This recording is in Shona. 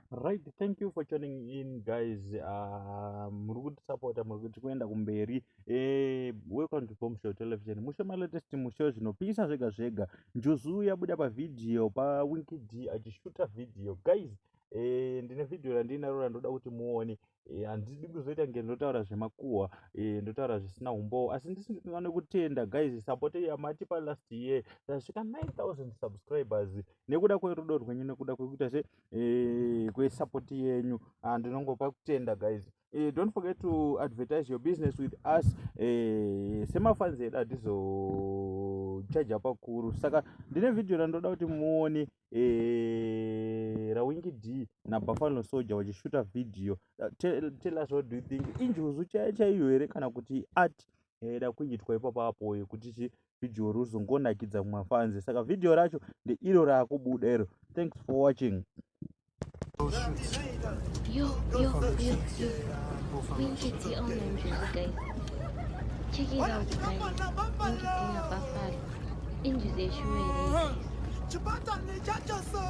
Right, thank you for tuning in, guys. Muri kutisapota, muri kuti kuenda kumberi. Welcome to Bomb Show Television, musho malatest, musho zvinopisa zvega zvega. Njuzu yabuda pavhidhiyo paWinky D achishuta vhidhiyo, guys. Ndine vhidhiyo randinaro randoda kuti muone. Handidi kuzoita kunge ndotaura zvemakuhwa, ndotaura zvisina umbowo, asi ndisingane kutenda, guys, support yamatipa last year. Tasvika 9000 subscribers nekuda kwerudo rwenyu, nekuda kwekuita se kwesupport yenyu. Ndinongopa kutenda, guys. Don't forget to advertise your business with us. Semafans edu hatizochaja pakuru. Saka ndine vhidhiyo randoda kuti muone, raWinky D naBuffalo Soldier vachishuta vhidhiyo. Tell us, what do you think? Injuzu chaiyo chaiyo here kana kuti art yaida kuitwa ipapapo yekuti chi vhidhiyo rizongonakidza mumafans? Saka vhidhiyo racho ndeiro raakubuda iro. Thanks for watching. Yo, yo, yo, yo. Winky D on Njuzu, guys. Check it out, guys. Winky D na Buffalo. Injuzu yeshuwa here, guys? Chibatani chacho so.